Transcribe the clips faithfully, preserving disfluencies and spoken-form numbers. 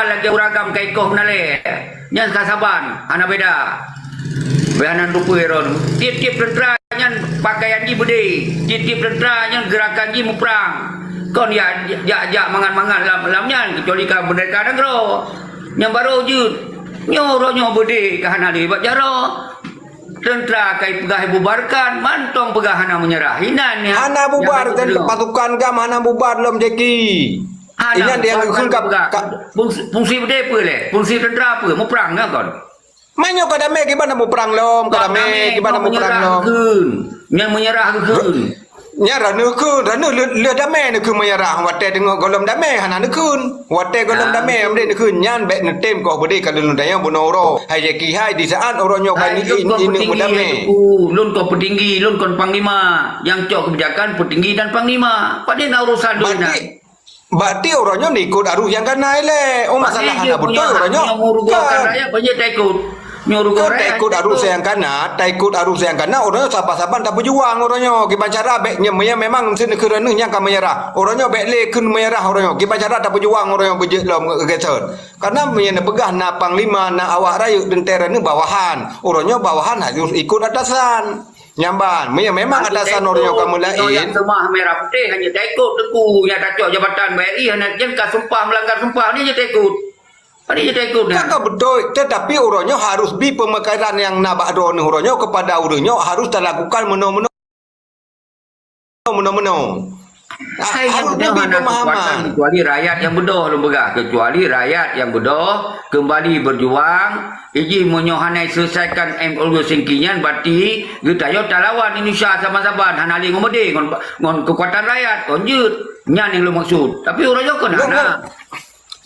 lagèe ureueng agam ka ikoh meunalèe. Nyan ka saban, hana beda. Bèk hana neuteupeue droeneuh. Tiep-tiep teuntra nyan pakaian jih beudé. Tiep-tiep teuntra nyan geurakan jih muprang. Kon jak, jak, jak mangat-mangat lam, lam nyan, keucuali ka meurdeka nanggroe. Nyang barô jeuet. Nyoe uroe nyoe beudé ka hana lé bak jaroe. Teuntra ka ipeugah ibubarkan, mantong peugah hana meunyeurah. Inan nyan. Hana bubar, pasukan gam hana bubar lom, Jeki. Hana, inan dia bukan geukheun ka, ka fungsi, fungsi beudé peue lé? Fungsi teuntra peue? Muprang na kon? Meunyoe ka damé, kiban na muprang lom, ka damé, kiban na muprang lom. Meunyeurah geukheun. Nyang meunyeurah geukheun. Nyan Raneuk kheun, Raneuk lheueh, lheueh damé neukheun meunyeurah, watèe teungoh gohlom damé hana neukheun. Watèe gohlom damé, amdeh neukheun, nyan bèk neutem koh beudé ka lôn tanyong bunoe uroe. Hai Jeki hai, di saat uroe nyoe ka ineuk meudamé. Lôn kon peutinggi, lôn kon panglima. Nyang cok keubijakan peutinggi dan panglima. Padahai na urusan lôn na. Berarti uroe nyoe neuikot arus nyang ka na ilèe. Oh, masalah hana beutôi uroe nyoe. Kan. Nyoe rugoe rakyat, banyak taikot. Nyoe rugoe rakyat taikot arus nyang ka na, taikot arus nyang ka na, uroe nyoe saban-saban tapeujuang uroe nyoe. Kiban cara bèk nyoe, meunyoe memang meusti neukheun Raneuk nyang ka meunyeurah. Uroe nyoe bèk lé kheun meunyeurah uroe nyoe. Kiban cara tapeujuang uroe nyoe beujeuet lom geugeser. Karena meunyoe neupeugah na panglima, na awak rayeuk teuntèe Raneuk bawahan. Uroe nyoe bawahan harus ikot atasan. Nyan ban, meunyoe memang atasan uroe nyoe ka meulaén. Nyang seumah merah putéh hana taikot teungku, nyang tacok jabatan B R I hana, nyan ka sumpah, meulanggar sumpah, nyan taikot. Nyan taikot nyan. Ka, ka beutôi, tetapi uroe nyoe harus bi peumeukaran nyang na bak droeneuh uroe nyoe keupada ureueng nyoe harus talakukan meunoe-meunoe. Meunoe-meunoe. Hai nyang beudôh hana keukuatan, kecuali rakyat nyang beudôh lôn peugah, kecuali rakyat nyang beudôh keumbali beujuang, iji meunyoe hana iselesaikan M O U Singki nyan, berarti geutanyoe talawan Indonesia saban-saban, hana lé ngon meudeh, ngon, ngon keukuatan rakyat, kon jeuet. Nyan nyang lôn maksud. Tapi uroe nyoe kon hana.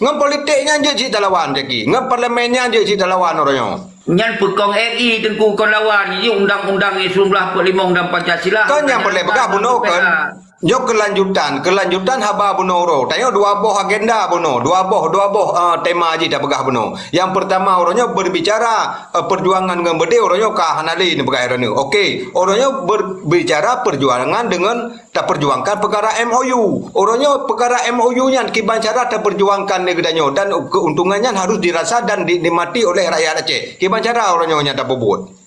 Ngon politik nyan jeuet cit talawan, Jaki. Ngon parlemen nyan jeuet cit talawan uroe nyoe. Nyan peukong R I teungku kon lawan, yue undang-undang nyang sikureueng blaih peuet limong dan Pancasila. Kon nyang peureulèe peugah bunoe kon. Nyoe keulanjutan, keulanjutan haba bunoe uroe. Tanyoe dua boh agenda bunoe, dua boh, dua boh, eh, tema jih tapeugah bunoe. Nyang peurtama uroe nyoe berbicara, eh, perjuangan ngon beudé uroe nyoe ka hana lé neupeugah droeneuh. Oke, uroe nyoe berbicara perjuangan dengan taperjuangkan peukara M O U. Uroe nyoe peukara M O U nyan kiban cara taperjuangkan lé geutanyoe dan keuntungan nyan harus dirasa dan dinikmati oleh rakyat Aceh. Kiban cara uroe nyoe nyan tapeubuet.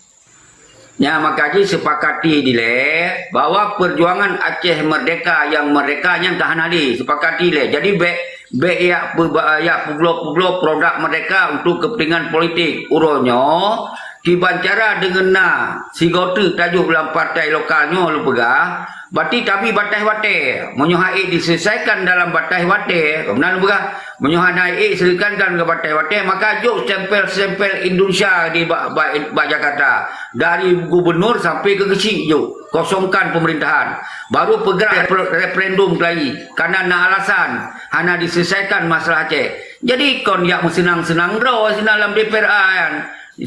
Nyan maka jisepakati dilèe bahwa perjuangan Aceh merdeka nyang merdeka nyan ka hana lé, sepakati lé. Jadi bèk, bèk jak peuba-, jak peubloe-peubloe produk merdeka untuk kepentingan politik. Uroe nyoe, kiban cara deungon na sigoe teuk tajok lam partai lokal nyoe lôn peugah, berarti tabi bataih watèe. Meunyoe han ék diselesaikan dalam bataih watèe, meunan lôn peugah, meunyoe hana ék diselesaikan dalam bataih watèe, maka jok stempel-stempel Indonesia di ba-, ba-, bak Jakarta. Dari gubernur sampai ke keuchik jok, kosongkan pemerintahan. Baru peugah repre-, referendum keulayi, karena na alasan hana diselesaikan masalah Aceh. Jadi kon jak meuseunang-seunang droe sinan lam D P R A nyan.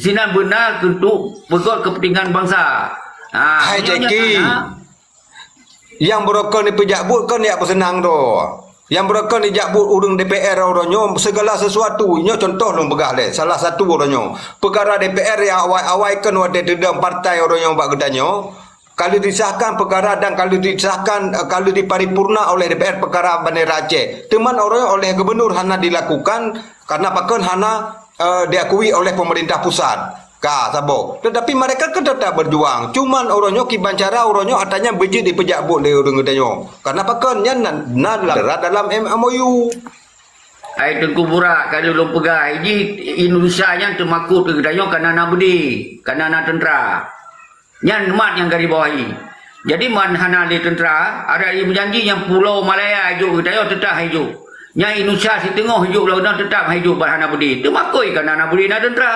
Sinan beuna untuk peugöt kepentingan bansa. Ha, hai Jeki. Nyang beurokon ipeujak buet kon jak peuseunang droe. Nyang beurokon ijak buet ureueng D P R uroe nyoe segala sesuatu. Nyoe contoh lôn peugah lé, salah satu uroe nyoe. Peukara D P R nyang awai-awai kon watèe teudong partai uroe nyoe bak geutanyoe, ka lheueh disahkan peukara dan ka lheueh disahkan, eh, ka lheueh diparipurna oleh D P R peukara bandera Aceh. Teuma uroe nyoe oleh gubernur hana dilakukan, karena pakon hana, eh, diakui oleh pemerintah pusat. Ka, saboh. Tetapi mereka kan tetap berjuang. Cuman uroe nyoe kiban cara uroe nyoe atra nyan beujeuet dipeujak buet lé ureueng geutanyoe. Karena pakon nyan na, na dalam, dalam M O U. Hai Teungku Burak, ka lôn peugah, jih Indonesia nyan teumakot keu geutanyoe karena na beudé, karena na teuntra. Nyan mat nyang ka dibawahi. Jadi man hana lé teuntra, ada nyang meujanji nyang Pulo Malaya jok geutanyoe teutap han jok. Nyang Indonesia siteungoh jok lom teutap han jok ban hana beudé. Teumakot karena na beudé na teuntra.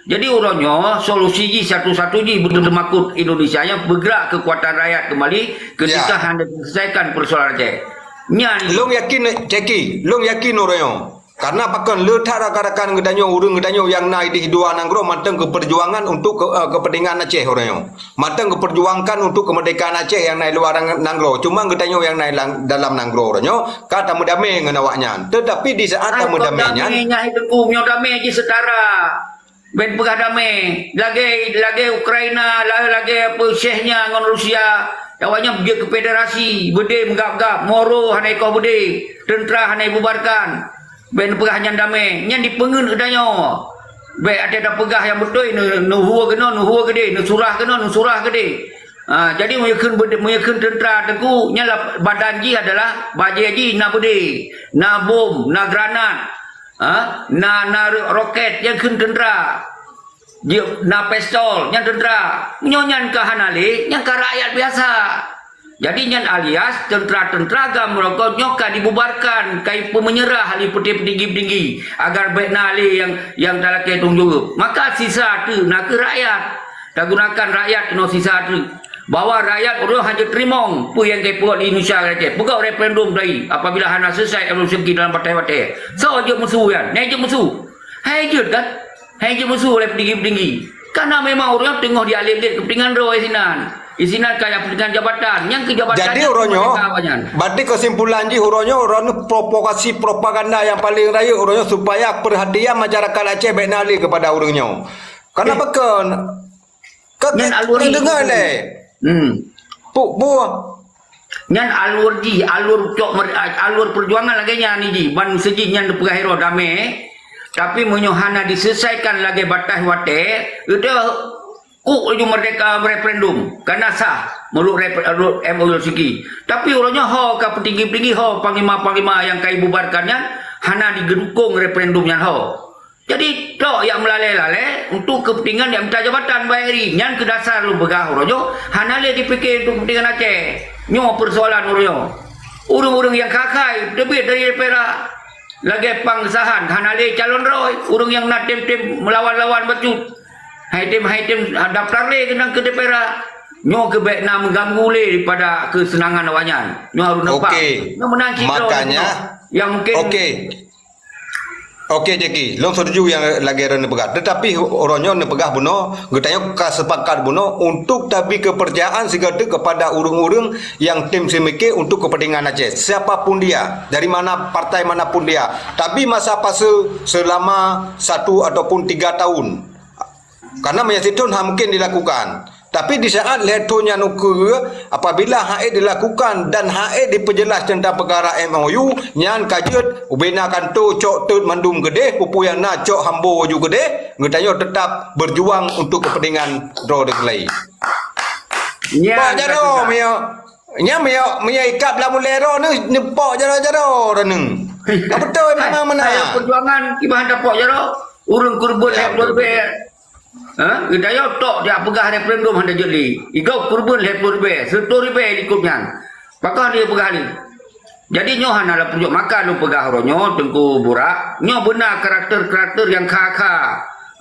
Jadi uroe nyoe solusi jih satu-satu jih beuteumakot Indonesia nyan beugerak kekuatan rakyat kembali ketika hana diselesaikan persoalan Aceh. Nyan. Lôn yakin, Jeki, lôn yakin uroe nyoe. Karena pakon le that rakan-rakan geutanyoe, ureueng geutanyoe nyang na idéh dua nanggroe mantong keu perjuangan untuk ke, eh, kepentingan Aceh uroe nyoe. Mantong keu perjuangkan untuk kemerdekaan Aceh nyang na i luwa nang-, nanggroe. Cuma geutanyoe nyang na i lang-, dalam nanggroe uroe nyoe ka tameudamé ngon awaknyan. Tetapi di saat tameudamé nyan, nyan hai Teungku, nyoe damé jih setara. Ben peugah damé, lagèe, lagèe Ukraina, la-, lagèe apa Chechnya ngon Rusia, awaknyan jeuet keu federasi, beudé meugab-gab, Moro hana ikoh beudé, teuntra hana ibubarkan. Bék neupeugah nyan damé, nyan dipeungeut geutanyoe. Bék até tapeugah nyang beutôi, neu-, neuhue keunoe, neuhue keudéh, neusurah keunoe, neusurah keudéh. Ha, jadi meunyoe kheun beu-, meunyoe kheun teuntra Teungku, nyan lah badan jih adalah bajée jih na beudé, na bom, na granat, ha, na, na ro-, roket, nyan kheun teuntra. Jeuet na pistol, nyan teuntra. Meunyoe nyan ka hana lé, nyan ka rakyat biasa. Jadi nyan alias teuntra-teuntra GAM meurokok nyoe ka dibubarkan, ka ipeumeunyeurah lé peutinggi-peutinggi, agar bék na lé nyang, nyang talakée tanggung jaweueb. Maka sisa teuk na kheueh rakyat. Tagunakan rakyat keunoe sisa teuk. Bahwa rakyat uroe nyoe hana teurimong peue nyang ka ipeubuet di Indonesia nyan. Peugah referendum tadi, apabila hana selesai M O U dalam watée-watée. Soe jeuet meusu nyan? Nyan jeuet meusu. Hai jeuet kan? Hai jeuet meusu oleh petinggi-petinggi. Karena memang ureuëng teungoh dialét-lét keupeuntengan droe sinan. Di sinan ka kepentingan jabatan. Nyang keu jabatan Jadi nyan ureuëng nyoe, merdeka awaknyan. Berarti kesimpulan jih ureuëng nyoe, ureuëng nyoe provokasi propaganda nyang paling rayeuk ureuëng nyoe supaya perhatian masyarakat Aceh bék na lé kepada ureuëng nyoe. Karena Eh. Bukon. Ka Nyan alur ni. Dengar lé. Hmm. Pu, pu. Nyan alur jih, alur cok mer-, alur perjuangan lagée nyan jih. Ban seujih nyan dipeugah droe damé. Tapi meunyoe hana diselesaikan lagée bataih watée, itu kuk laju merdeka referendum. Karena sah menurut rep-, menurut M O U Helsinki. Tapi uroe nyoe ho ka peutinggi-peutinggi, ho panglima-panglima nyang ka ibubarkan nyan hana digedukong referendum nyan ho. Jadi, trok jak meulalée-lalée untuk keupeuntengan jak mita jabatan bak ri. Nyan keu dasar lôn peugah uroe nyoe hana lé jipike untuk keupeuntengan Aceh. Nyoe peusoalan uroe nyoe. Ureuëng-ureuëng nyang kha-kha teubiet dari dapera lagée pang geusahan hana lé calon droe. Ureuëng nyang na tem-tem meulawan-lawan bacut. Hai tem, hai tem daftar lé keunong keu dapera. Nyoe keu bék na meuganggu lé daripada keuseunangan awaknyan. Nyoe harôh nampak. Okey. Nyoe meunan cit droe Makanya, nyoe. Yang mungkin Okey. Okey, Jeki, lôn setuju nyang lagée droe neupeugah. Tetapi uroe nyoe neupeugah bunoe, geutanyoe ka sepakat bunoe untuk tabri kepercayaan sigoe teuk kepada ureuëng-ureuëng nyang tem seumike untuk kepentingan Aceh. Siapapun dia, dari mana, partai manapun dia. Tabri masa fase selama satu ataupun tiga tahun. Karena meunyoe sithon hana mungkin dilakukan. Tapi di saat lhée thon nyan ukeue, apabila hana dilakukan dan hana dipeujeulaih teuntang peukara M O U, nyan ka jeuet ubena kanto cok teut mandum keudeh, peue-peue nyang na cok hambo aju keudeh, geutanyoe teutap beujuang untuk keupeuntengan droe teukeulai. Nyan Pak Jaro, ka susah. Meunyoe, nyan meunyoe, meunyoe ikab lam ulée droe ni, neupok Jaro-Jaro droe ni. Ka beutôi memang meunan. Ayo perjuangan, kiban tapok Jaro, ureuëng kurban Ya, lhée ploh betul, ribée. Ha? Geutanyoe tok jak peugah referendum hana jeuet lé. Igoe kurban lhée ploh ribée, siratoh ribée likot nyan. Pakon dia peugah lé? Jadi nyoe hana lôn peujok maka lôn peugah uroe nyoe Teungku Burak. Nyoe beuna karakter-karakter nyang kha-kha,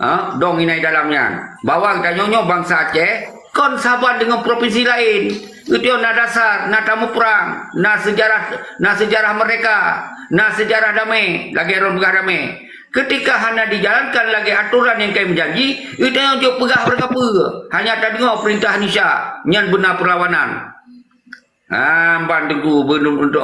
ha, dong inai dalam nyan. Bahwa geutanyoe nyoe bansa Aceh kon saban deungon provinsi laén. Geutanyoe na dasar, na tamuprang, na sejarah, na sejarah merdeka, na sejarah damai, lagée lôn peugah damai. Ketika hana dijalankan lagée atoran nyang ka meujanji, geutanyoe jok peugah barang kapeue. Hanya tadeungoe peurintah Indonesia nyan beuna peurlawanan. Ha, ban Teungku beuneueng untuk